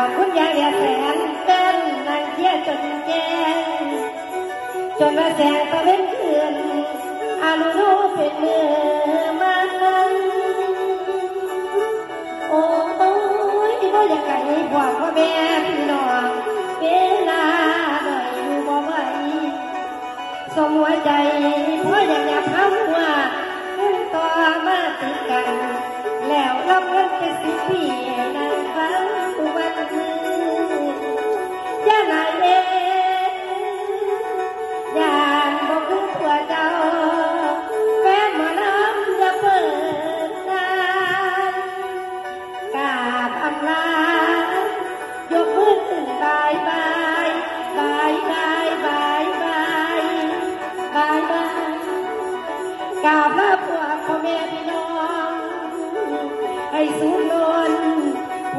ຂອບຄຸນຢາຍແດດແສງ ແຟນນັ່ງເຄຍຈົນແຈ້ງ ຈົນວ່າແສງຕາເວັນຂຶ້ນ ອາລຸໂນເປັນມື້ມາ. ໂອ້ຍ ບໍ່ຢາກໃຫ້ພວກພໍ່ແມ່ພີ່ນ້ອງ ເວລາໜ້ອຍຢູ່ບໍ່ໄຫວ ສົມຫົວໃຈ ພໍຢາກຫຍັບຫາຫົວ ຄືນຕໍ່ມາຕິດກັນ ແລ້ວນັບເງິນເປັນສິບປີ ໃຫ້ນັ່ງຟັງທຸກວັນຄືນ. ຢ່າຫຼາຍເອ ຢ້ານບໍ່ຄືຜົວເຈົ້າ ແຟນໝໍລຳຢ່າເປີດຕາ ກາບອຳລາ ຍົກມືຂຶ້ນບາຍບາຍ ບາຍບາຍ ບາຍບາຍ ບາຍບາຍ ກາບລາພວກພໍ່ແມ່ພີ່ນ້ອງ ໃຫ້ສູນລົ້ນໂພ